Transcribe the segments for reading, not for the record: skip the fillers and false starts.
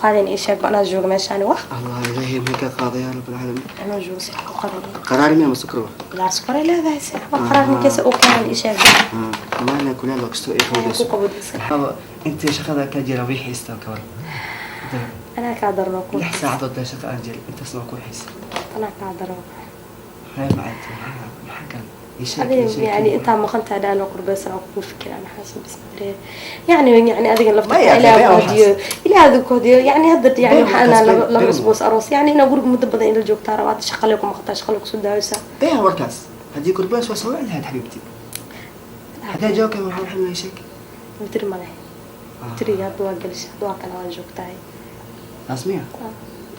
qaadeen ii sheeg anaa jooga meeshaan wax. Allah ilaahay ma ka qaaday yaa rabbil caalamiin. Anaa jooga si ku qaraar. Qaraar miyaa ma sokor? Bilaa sokor ay leedahay si wax qaraar ninkaas uu keenan ii sheeg. Maana kuleel oo kastoo ay ku qabowdayso. Qabowdayso. Intay shaqada ka jira way xiistaa ka war. Anaa kaa darno ku. 6 saacadood baa shaqa aan jiray, intaasna waa ku xiisa. Anaa kaa darno. Maxay macanta maxaa kale? Ii sheeg, ii adiga sheeg. Yani intaa maqan tahay dhaan oo qurbaysan oo kugu fikiraan maxaa bas qadree yani adiga lafta Maya, ilaa been ku waxaas. hadiyo ilaa adiga ku hadiyo yani hadda yani Been waxaa anaa waxaas, laba been. usbuuc aroos yani inaa guriga muddo badan ila joogtaa rabaa hadda shaqale ku maqataa shaqale kusoo daawaysaa. Been warkaas. Haddii kurbaas waa soo wici lahayd xabiibti. Haddii joogka waxaa waxaa ii sheeg. Mitri ma leh mitriga hadda waa gelisha hadda waa kana waa joogtahay. Taas miya?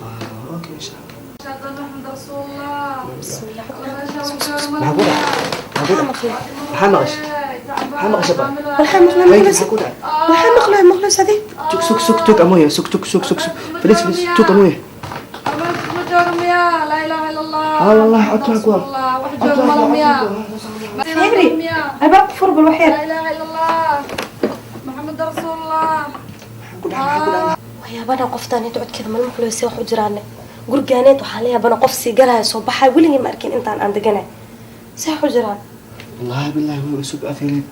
Ah, okay, insha Allah. أشهد أن محمد رسول الله. Bismillah. Maxaa ku dhacay? Maxaa ku dhacay? Maxaa maqashay? Maxaa maqashay ba? Waxaa maqlay Haweenkii maqlays. maxaa ku dhacay? Waxaa maqlay maqlays adi. Tug sug sug tug amoya sug tug sug sug sug. Fadhiis fadhiis tug amoya. جوج ميا لا إله إلا الله. Ah, والله محمد codka رسول kuwa. الله wax joog malo miya Firi albaabka fur bal wax yar. لا إله إلا الله محمد رسول الله. Ku dhacay? Maxaa ku dhacay? Waxyaabana qoftaan inta codkeeda mal maqlaysa wax u jiraane gurigaaneed waxaa la yaabana qof sii galaya soo baxay weligii ma arkin intaan aan deganay see wax u jiraan. Wallahi billahi waa sug afirin.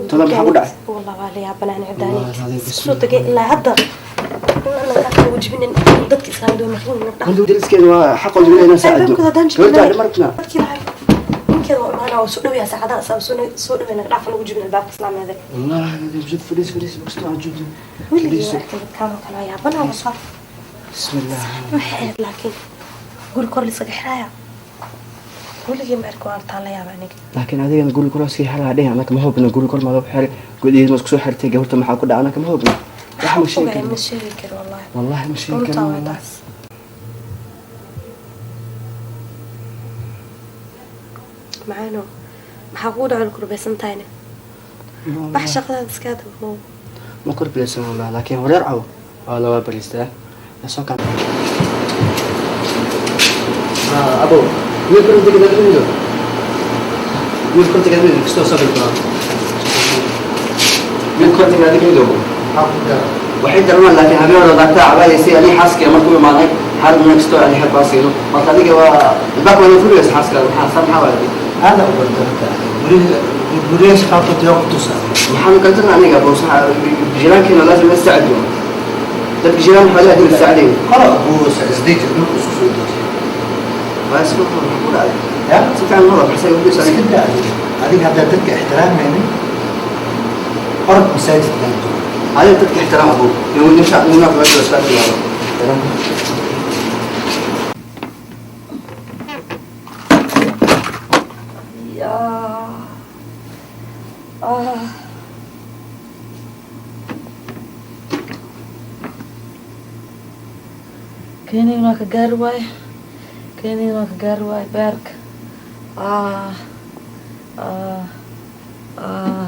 Tala maxaa ku dhacay? Wallah waa la yaabana ani Wallahi cidaani alcadiim, soo tagay ilaa hadda inaan ugu jibinin dadka islaamda waa maqlin dhax. Hadda deriskeena waa xaqooda inay inaan saacadno. Albaabkooda haddaan Gabarta jibinay markna. Dadkii lahay ninkeeda waa imaanaa waa soo dhaweyaa saacadaha isaa soo dhaweyna dhaaf lagu jibin albaabka islaameeda. Wallahi alcadiim jid fadhiis fadhiis kastoo aad joogto. Weligii ma arkin dadkaan oo kale waa yaabana wallah. Bismillah. Waxay ahayd laakiin guri kor lisaga xiraaya weligii ma arkin waan taan la yaaba aniga. Laakiin adigana guri kor sii xiraha dheh anaka ma hubna guri kor ma lagu xiray gudihiis ma isku soo xirtay gabarta maxaa ku dhacay anaka ma hubna. Wax ma sheegi ogahay karno. Ma sheegi karo wallahi. Wallahi ma sheegi runtaa karno waa wallahi. Taas macaano maxaa kugu dhacay kurbaysan tahayne bax shaqadaada iskaa dabo. Ma kor bilaysan wallahi laakiin wareer cawo waa la waa bariistaa. La soo kan. Ah, abo. Wiil kor degay degay. Wiil kor degay degay kastoo soo bilaa. Wiil kor degay degay. Waxay dareemaan laakiin habeen hore daagta cabaayay ani xaaskii markuu imaaday xaalad ma kastoo ani xabaasayno marka adiga waa albaabka waa furaysa xaaska maxaa san maxaa waaye. هذا أول درجة guryaha qaarkood yaa ku tusaa. Waxaan kala jirnaa aniga boos jiiraankeena laazim nastacdiyo dadka jiiraan waxaa leeyahay nastacdiyo. Qora buusa isdeji dhulka isku soo deji. Waa isku ku dhacday ya si fiican ma rabo xasay ugu iska daa adiga adiga haddaad dadka ixtiraamaynin orod masaajidka aad joogo. Adiga dadka ixtiraam abu yow nimsha nina ku soo saaraya. يا آه Keenin waa ka gaari waaye keenin waa ka gaari waaye beerka ah ah ah.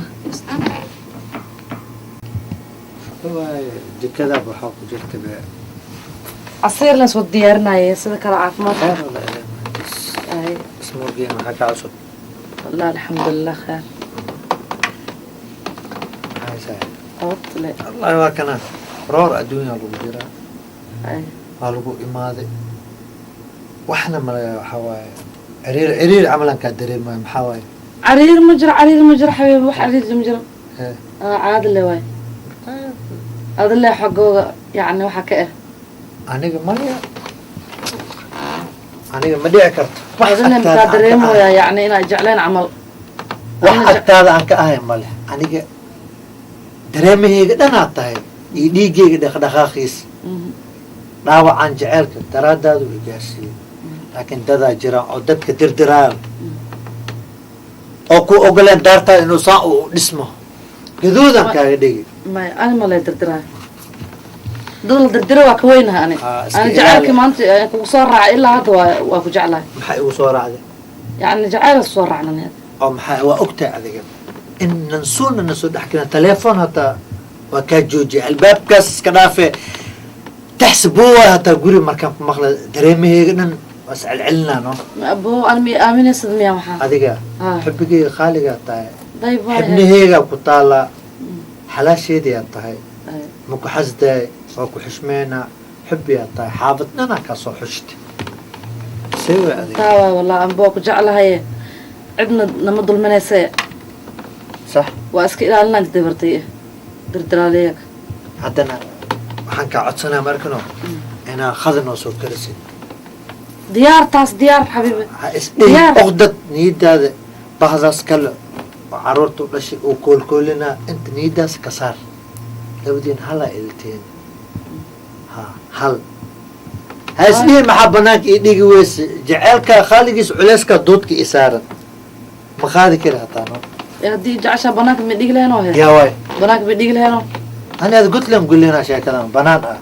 Waay jikada waxaa ku jirta be. Casiir la soo diyaarinaya sida kale caafimaadka. Khayr wala ilaa ay ismoogeen maxaa ka cusub? Wallah alxamdulilah kheer. Maxaa haysaa? Qabad le. Wallahi waa kana roor adduunya lagu jiraa. Ay waa lagu imaaday waxna malaya waxaa waaye ciriir ciriir camalan kaa dareemaayo maxaa waaye? Cariir ma jiro cariir ma jiro xabiibi wax cariir ma jiro. Hee. Caadi le waay adi le xaggooga yacni waxaa ka ah. Aniga maya aniga ma dhici karto wax adi le agtaada makaa aan ka dareemooyaa ahay yacni inaa jecleen camal. Wax ana agtaada aan ka ahay male aniga dareemahayga dhanaad tahay iyo dhiiggayga dhaqdhaqaaqiisa. Dhaawacaan jaceylka daraadaadu i gaarsiiyey laakiin dadaa jiraan oo dadka dirdiraayo oo ku ogoleen daartaada inuu saan u dhismo gaduudan kaaga dhigi. Maya ani ma lay dirdiraayo dad la dirdira waa ka weynaha ani. Ah, iska ani ilaali. jacaylkii maanta kugu soo raacay ilaa hadda waa ku jeclahay. Maxaa igu soo raacday? Yacni jacayl soo raacnan oo maxaa waa ogtahay adiga in nansuuna na soo dhex gelin telefoon hataa waa kaa joojiya albaabkaas iska dhaafe taxsibuwa hataa guri markaan ku maqla dareemahayga dhan waa is celcelinaa no. Abo ani mi aaminaysad miya waxaa? Adiga Ah. xubigayga qaaligaa tahay. Dayb waay. Xibnaheygaa ku taalaa Xalaasheedii aad tahay, ma ku xasdaay, waa ku xushmeynaa, xubbi aad tahay, xaafadnana kaa soo xushtay, see way adiga? Taa waay wallah, anba waa ku jeclahaye, cidna nama dulminayse. Sax. Waa iska ilaalinaa inta dabartay dardaraaleyaga. Haddana waxaan kaa codsanaa markano inaa khada noo soo karisid. Diyaar, taas diyaar, xabiibi. Ha isdhihin. Diyaar. Oqdad niyadaada bahdaas kale oo caruurta u dhashay oo koolkoolinaa inta niyadaas ka saar. Labadiin halaa iltiin, ha hal ha isdhihin. Maxaa banaanka ii dhigi weyse? Jaceylka khaaligiis culeyskaa duudka i saaran ma qaadi kari hataa, no. Ee, haddii jeceshaa banaanka ma dhigi lahayn oo he? Yaa waay. Banaanka ma dhigi lahayn oo? Ani ad gutlam gulinaa sheekadan banaan ah.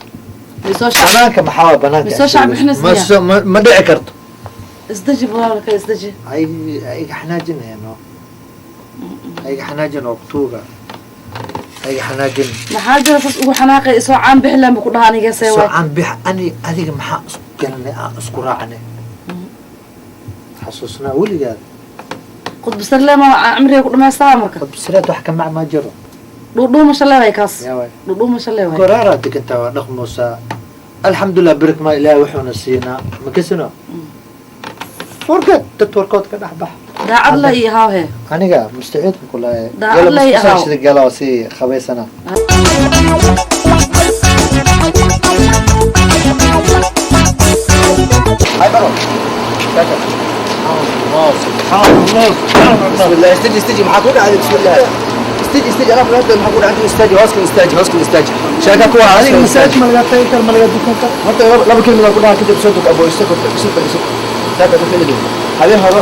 Misoo shac. Banaanka maxaa waay banaanka? Misoo shacab bixinaysa ma miyaa? Ma dhici karto. Isdeji walaalka, isdeji. Ay iga xanaajinaya, no, ayga xanaajin oo tuuga ayga xanaajin. Maxaa jira saas ugu xanaaqay? Isoo caan bixi lahan bu ku dhaha aniga, see soo waay? Caan bix ani adiga maxaa isku galnay, aan isku raacnay, xasuusnaa weligaada. Khudbasarle ma cimriga ku dhamaystaa marka? Qudbisireed wax ka mac ma jiro. Dhuudhuuma shalee waay kaas. Yaa waay. Dhuudhuuma shalee waay. Goraaraa degantaa, waa dhaqmuusaa, alxamdulilah, berik ma ilaahay wuxuuna siinaa ma kasino. Forget dad, warkood ka dhex bax. Daacad la iyo haahe. Aniga mustaciid ku leeyahay. Daacad lay ahaw. Shida gala oo sii khabaysana. Hay baro. بسم الله، استجي استجي، maxaa ku dhacday? بسم الله، استجي استجي، انا ku maxaa ku dhacday? Istaaji, hooska istaaji, hooska istaaji, sheeka ku waa. Adiga masaajid ma laga tagi karo, ma laga dukan karo? Horta laba kelmad aan ku dhaha, kadib soo dug abo, isu korta, isu fadhiiso, saaka ku xiligi. Habeen hore,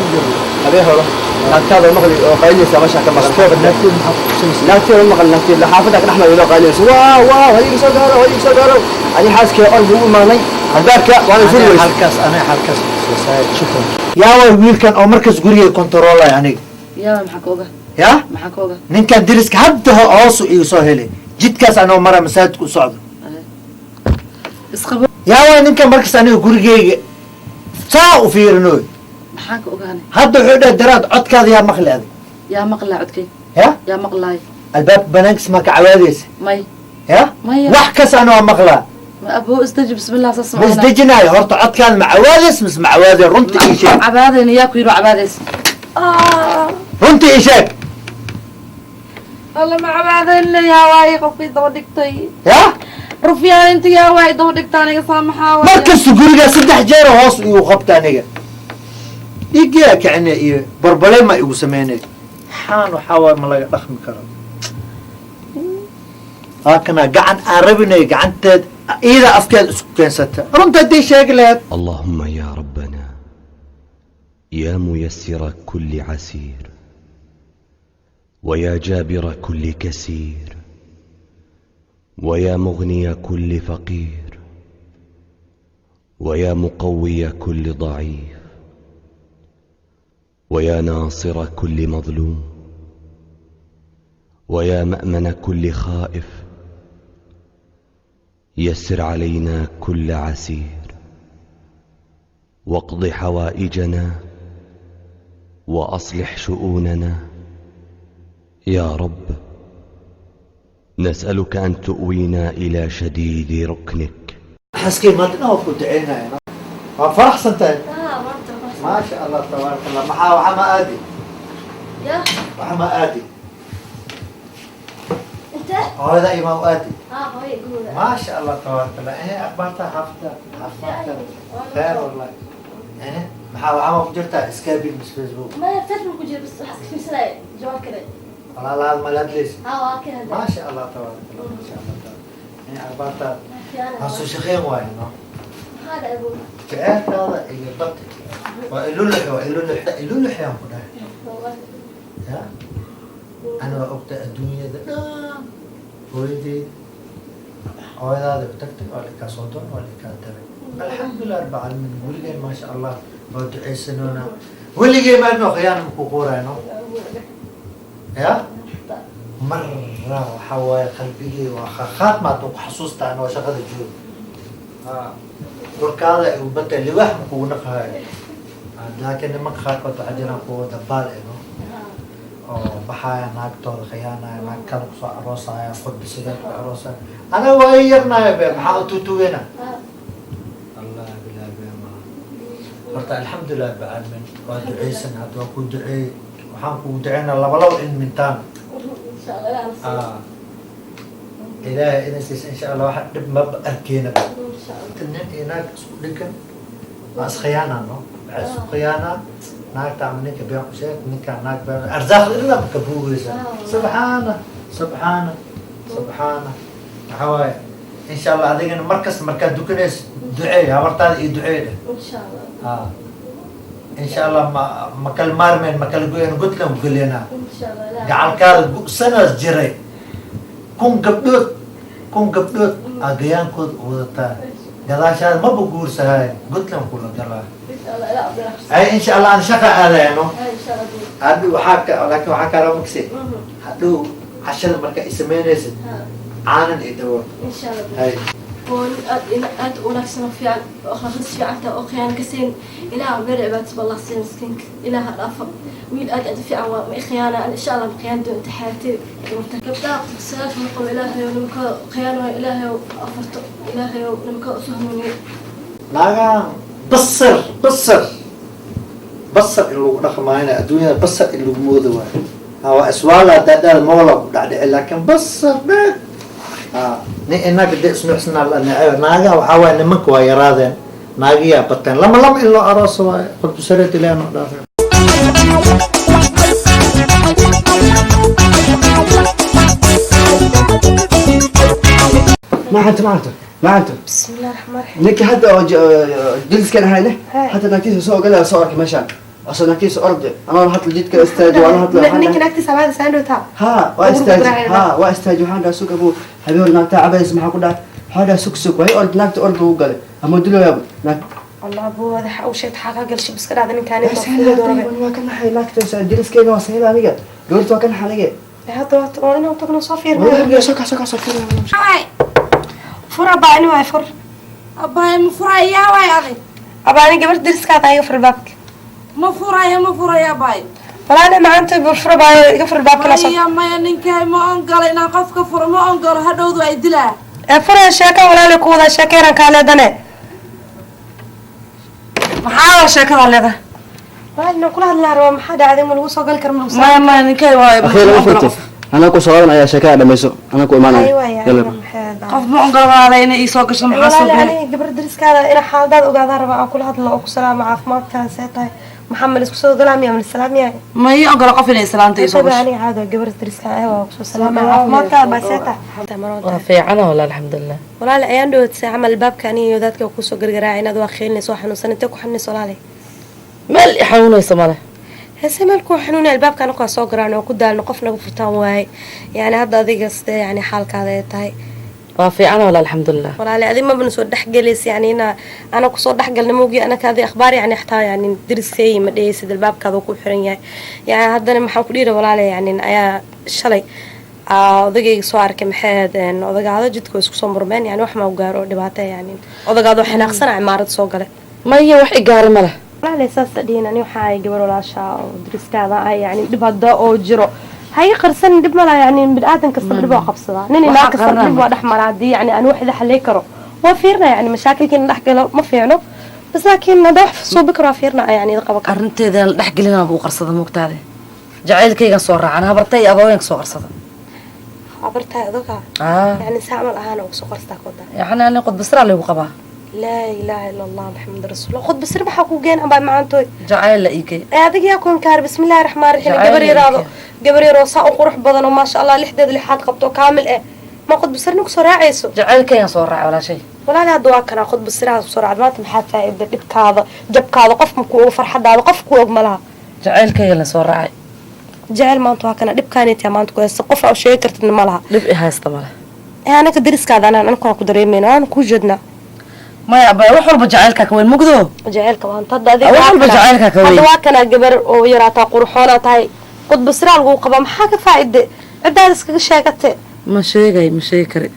habeen hore naagtaada maqli oo qaylinaysa meesha ka maqan. Naagteed maxaa ku tusinaysa? Naagteeda maqal, naagteeda xaafadda ka dhexmay loo qaylinaysa, waa waa hayiga soo gaaro, hayiga soo gaaro. Ani xaaskee on buu u imaanay albaabka waana furi Aniga weyse. Halkaas aniga halkaas soo saar, shukran. Yaa waay wiilkan oo markaas guriga kontaroolaya aniga? Yaa, maxaa ka oga? Ya. Maxaa ka oga? Ninkan deriska hadda hoosu igu soo helay jidkaas anoo mara masaajidka u socdo. Isqabo. Yaa waay ninkan markaas aniga gurigeyga saa u fiirinoy? Maxaa ka ogaanay? Hadda wuxuu dhahay daraad codkaada yaa maqli adig. Yaa maqlaa codkay? Ya. Yaa maqlaay? Albaabka banaankiis maa ka cawaadaysa? May. Ya. Maya. Wax kas anoo maqlaa. Ma aboo, isdeji, bismillah, saas. Ma isdejinaayo. Horta codkaada ma cawaadays mise ma cawaadayo? Runta ii sheeg. Cabaadayna yaa ku yidhi cabaadays? Runta ii sheeg. Alla, ma cabaadayn yaa waaye qofkii daba dhigtay? Ya. Rufyaan inta yaa waaye daba dhigta aniga, saa maxaa waaye? Markasta gurigaa saddex jeer hoos igu qabta aniga, dhiigyaa kicine iyo barbalema igu sameynay. Xaan waxaa waaye ma laga dhaqmi karo. Haakana gacan aan rabinay, gacanteed iyada afkeed isku keensata. Runta haddii sheegi lahayd. اللهم يا ربنا يا ميسر كل عسير، ويا جابر كل كسير، ويا مغني كل فقير، ويا مقوي كل ضعيف، ويا ناصر كل مظلوم، ويا مامن كل خائف، يسر علينا كل عسير، واقض حوائجنا، واصلح شؤوننا. يا رب، نسالك ان تؤوينا الى شديد ركنك. Xaskii maantana waa ku duceynaya, waa faraxsan tahay. Maasha Allah, tabaaraka Allah. Maxaa waxa ma aadi? Ya. Waxa ma aadi? Inte? Hooyada imaa u aadi? Haa, hooyo guuda. Maasha Allah, tabaaraka Allah. Akhbaarta xaafada, caafimaadka kheer wallahi. Maxaa waxaa ma ku jirtaa Skype mise Facebook? Maya, Facebook ku jira, bas waxaa iska fiirsanaya jawaab kale. Walaalahaad ma la hadlaysa? Haa, waa ka hadlay. Maasha Allah, tabaaraka Allah, maasha Allah tabaaraka. Akhbaarta waa soo shaqeyn waayo, no. Maxaa dhacay, buur? Jaceylkaada iyo badka waa ilulix, waa ilulix, ilulix yaan ku dhahay. Ya, ana waa ogta adduunyada dhan hooyadeed, hooyadaada u tagtay, waa la kaa soo doon, waa la kaa daray. Alxamdulilah rabbi caalamiin, weligeen maasha Allah waa ducaysanoona, weligeen maadno khiyaana maku quurayno. Ya mara waxaa waaye qalbigii waa khakhaad maad ku xasuustaa anoo shaqada joogo korkaada ubata liwaax ma kugu naqahayo, laakiin nimanka qaarkood waxaa jiraan kuwa dabaal eh, no. Oo baxaaya, naagtooda khiyaanaya, naag kale kusoo aroosaya, khudbisideed ku aroosaya. Anaga waa i yarnaaya be, maxaa u tuutugena? Allah bilahi be maaha. Horta alxamdulilah bacalmin, waa duceysan hadda, waa ku duceey, waxaan kugu duceynaa laba laba in mintaan. Insha Allah Ilaahay na siiyo. Ah, Ilaahay idin siisa insha Allah, waxa dhib maba arkeenaba. Insha Allah. Nin iyo naag isku dhegan waa iskhiyaanaa, no, waxay isku khiyaanaa naagta ama ninka been u sheeg, ninka naag been, arsaaqda ilaa ka buugaysa. Subxaana, subxaana, subxaana. Waxaa waaye insha Allah adigana markasta markaad dukanayso duceey, habartaada iyo duceey dheh. Insha Allah. Ha, insha Allah ma kala maarmeen, ma kala goyeen, godlan ku geleenaa. Insha Allah Ilaahay. Gacalkaada sanaas jiray, 1000 gabdhood, 1000 gabdhood aa gayaankooda u wadataa, gadaashaada maba guursahay, godlan kula galaa. Insha Allah Ilaahay abdiraxmaan. Ay, insha Allah aan shaqa aadayno. Ay, insha Allah. Hadhow waxaa ka, laakiin waxaa kaa maksi, hadhow cashada marka ay samaynaysid caanan iyo dabool. Insha Allah. Hay. Gooni aad aad u wanaagsan oo fiican oo akhlaaqis fiican tahay oo khiyaan ka siin Ilaah beer cibaadis ballah siin miskiinka Ilaah ha dhaafo. Wiil aad aad u fiican waa, ma i khiyaana an, insha Allah ma khiyaan doonta xayaatay gabdhaha qudsayaasha ma qabo. Ilaahayow nimanka khiyaan waayo, Ilaahayow afarto, Ilaahayow nimanka usu hanuuniyo. Naagaan basar basar basar in lagu dhaqmaayna adduunyada, basar in lagu moodo waayo. Ha, waa iswaala daadhaada mawla ku dhacdhici, laakiin basar dheer ha nin inaga de isnuuxsanaa la neceeb. Naagaha waxaa waaye nimanka waa yaraadeen, naagiyaa bateen, lama lama in loo arooso waayo. Qudbusareed Ilaah noo dhaafay. ما انت ما انت ما انت. بسم الله الرحمن الرحيم. Ninka hadda oo jiliskan ahayne. Hey. Hadda naagtiisa soo galaya, soo arkay meeshaan asoo naagtiisa orday, anoo hadla jidka istaaji waana hadla. Ninka naagtiisa abaada saandhowtaa. Ha, waa istaaji, ha, waa istaaji. Waxaan dhaha, sug abuu, habeen naagtaa cabaysa, maxaa ku dhacay? Waxaa dhaha, sug sug, way ord, naagta ord buu u galay ama diloyaaba naag. Allah abuu wadaxa uu sheegta xaqaa galshib iska dhacda ninkaan. Waa ka naxay naagta jiliskeyga, waa sahiba aniga, gabarta waa ka naxay aniga. Hadda waa inaan tagno soo fiirno. Wallahi soo kac, soo kac, soo fiir. Fur abaa, ani waay, fur. Abbaay, ma furayaa waay adig? Abaa, ani gabar deriskaada, iga fur albaabka. Ma furaya, ma furaya abbaay. Walaal maanta bur fur abaa, iga fur albaabka la soo. Maya, maya, ninkay ma ongolo inaan qofka furo, ma ongolo, hadhowdu ay dilaa. Ee furaya, sheeka walaal ku wada sheekeyran kaa leedane. Maxaa waa sheekada leedahay? Walaal inaan kula hadlaa rabaa, maxaa dhacday? Ma lagu soo gali karo, ma lagu Maya, maya, ninkay waayo. Akhiir ma furto, anaa ku soo ayaa sheekada dhamayso, anaa ku imaanaya. Ay waay. Yalla. Qof ma ongolo walaala inay ii soo gasho, maxaa soo Walaal galay? Ani gabar deriskaada ina xaaladaada ogaadaa rabaa, aan kula hadlo oo ku salaamo, caafimaadkaa see tahay, maxaa ma la isku soo galaamiya, ma la salaamiya? Ma ii ogola qof inay islaanta ii soo gasho. Aniga caado gabar deriskaada ah waa kusoo salaamaya, caafimaadkaa baa see tahay? Waa fiicana walaal, alxamdulilah. Walaal, ayaan dhawad see camal albaabka aniga iyo daadka kusoo gargaraacay inaad waa khiilinayso, waa xanuunsan, intee ku xanuunayso walaalay? Meel i xanuunaysa male. Heese meel ku xanuunay, albaabka anagu waa soo garaan oo ku daalno, qof naga furtaan waaye. Yani hadda adiga sidee yani xaalkaada ay tahay? Waa fiicana walaal, alxamdulilah. Walaali, adi mabana soo dhexgelaysa, yani ina ana kusoo dhexgalna moogi, anaka adi akhbaar yani xataa yani deriskay ma dhehaysid, albaabkaada uu ku xiran yahay. Yani haddana maxaan ku dhiiri walaali, yani ayaa shalay odagayga soo arkay, maxay ahayd, odagaada jidka way isku soo murmeen, yani wax ma u gaaro oo dhibaato, yani odagaada oo xanaaqsana cimaarad soo galay. Maya, wax i gaari male. Walaali, saas dhihin, ani waxaa ahay gabar walaasha oo deriskaada ah, yani dhib hadda oo jiro ha iga qarsan, dhib mala, yani bini'aadan kasta dhib waa qabsadaa, nin Waxaa ilaa kasta qarnaa dhib waa dhex maraa. Haddii yani aan wax ila xalay karo waa fiirna, yani mashaakilka in dhex galo ma fiicno bas, laakiin hadda wax suubi karo waa fiirna, yani ida qaba karo. Arrinteeda la dhex gelinaa buu qarsada moogtaade, jacaylkaygan soo raacan, habartay adooyanka soo qarsada. Abartahay adoga? Ah. Yani saamal ahaan ugu soo qarstaa kooda? Yacni ani qudbasraa laygu qabaa. Laa ilaaha ila Allah, Maxamed rasuulullah. Khudba sir maxaa kuu geen abaa macaantooy? Jacayl la ii geey. Ee adig yaa ku inkaar? Bismillahi raxmaan raxiim. Jacayl Gabar la yaraado, ii. Gabar yaroo saa u qurux badan oo maasha Allah lixdeeda lixaad qabto oo kaamil eh, ma khudba sirna kusoo raacayso? Jacaylkaygan soo raacay walaashay. Walaali, hadda waa kanaa khudba siraha kusoo raacda, maanta maxaa faa'iida? Dhibkaada jabkaada qof ma ku og, farxadaada qof ku og malaha. Jacaylkaygan la soo raacay. Jecel maanta waa kana dhibkaanaytaa maanta ku haysta, qof aa u sheegi kartidna malaha. Dhib i haysta male. Ee anaka deriskaada anaan anaku waan ku dareemayna, waan kuu jeednaa. Maya abaya, wax walba jacaylkaa ka weyn mugdo. Jaceylka waanta hadda adiga Wax waa walba kanaa- jacaylka ka weyn. Hadda waa kanaa gabar oo yaraataa, qurxoonaa tahay, khudba siraa lagu qabaa, maxaa ka faa'iide ciddaada iskaga sheegate? Ma sheegay, ma sheegi kari,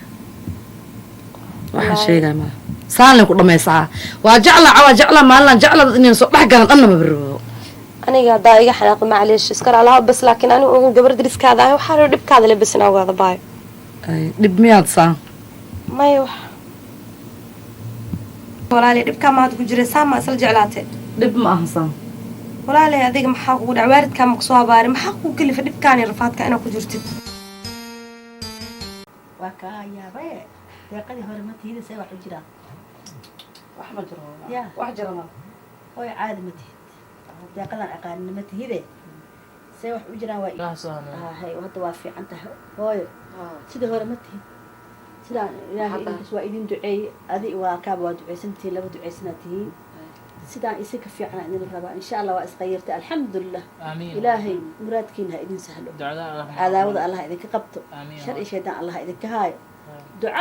waxaan sheegay male, saalin ku dhamaysaa, waa jecla, waa jecla, maalinaan jecla dad inaan soo dhex galan dhanna ma baroobo. Aniga haddaa iga xanaaqi, macleesh, iska raalaha bas, laakiin anigu ugu gabar dariskaada ahay, waxaa raba dhibkaada le bas inaa ogaado, baayo. Ay, dhib miyaad saa? Maya, wax walaalay, dhibkaa maad ku jira, saa ma isla jeclaatay? Dhib ma aha saa. Walaalay, adiga maxaa kugu dhac? Waalidkaa ma kusoo habaaray? Maxaa kugu kalifa dhibkaan iyo rafaadka inaa ku jirtid? Waa kaa yaabaye, deeqadii hore ma tihida, see wax u jiraan? Wax ma jiro. Ya. Wax jira ma. Hooy, caadi ma tihid, deeqadan aqaanina ma tihide, see wax u jiraan? Waa hay, hadda waa fiican tahay hooyo, sidii hore ma tihid. Sidaan Ilaahay idinkas waa idin duceeyey, adi waa kaaba, waa duceysantihiin, laba duceysanaa tihiin. Sidaan isi ka fiicana idin rabaa, insha Allah. Waa isqayirtay, alxamdulilah. Ilaahay muraadkiina ha idin sahlo, cadaawada Allah idinka qabto, shar iyo shaydaan Allah idinka haayo, duca.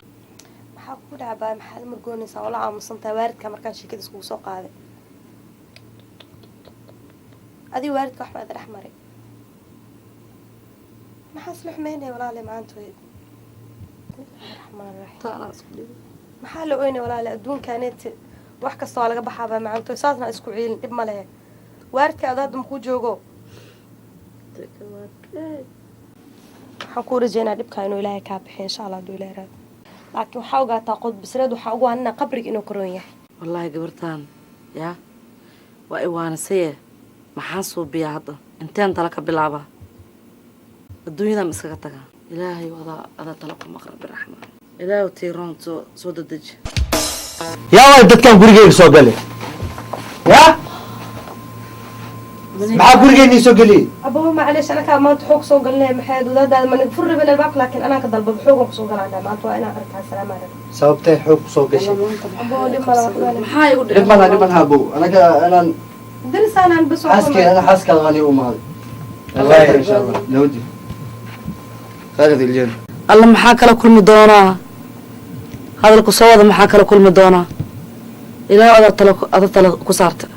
Maxaa kugu dhaca, baay? Maxaa la murgoonaysaa oo la aamusan tahay waalidkaa markaan sheekada iskugu soo qaaday? Adiga waalidka wax baa idin dhex maray? Maxaa isla xumeynaya, walaale, maanta? Wey, bismillahi raxmaan raxiim. Maxaa la oynaya, walaale? Adduunkaaneet wax kasta waa laga baxaabaa, macanto. Saasna isku ciilin, dhib ma lehe. Waalidka ada hadda makuu joogo? Waxaan kuu rajeynaa dhibkaa inuu Ilaahay kaa bixiyo, insha Allah, hadduu Ilaahay raado. Laakiin waxaa ogaataa, qodbisreed waxaa ugu hanina qabriga inuu karoon yahay. Wallaahi gabartaan yaa waa iwaanisaye. Maxaan suubiyaa hadda? Inteen tala ka bilaabaa? Adduunyadan ma iskaga tagaa? Ilaahay adaa tala ku maqra biraxmaan. Ilaahu tiiroon soo dedeji. Yaa waay dadkan gurigeyga soo galay? Ya, maxaa gurigeyna ii soo geliyey? Ababa, macleesh, anakaa maanta xoog soo galnay. Maxay wadaadaada ma naga furi rabin albaabka, laakiin anaa ka dalbaba, xoogan kusoo galaanaa maanta, waa inaan arkaa. Salaamu calaykum. Sababtay xoog kusoo gashay? Ababa, dhib mala, waxba. Maxaa igu Dhib malaha, dhib malaha abow, anaga inaan darisaanaan bas. Xaaskeyga, ana xaaskaada waan ii umaaday. Wallahi. Insha Allah nabadi khaalid iljan. Alla, maxaa kala kulmi doonaa? Hadalku soo wada, maxaa kala kulmi doonaa? Ilaahu adaa tala ku saarta.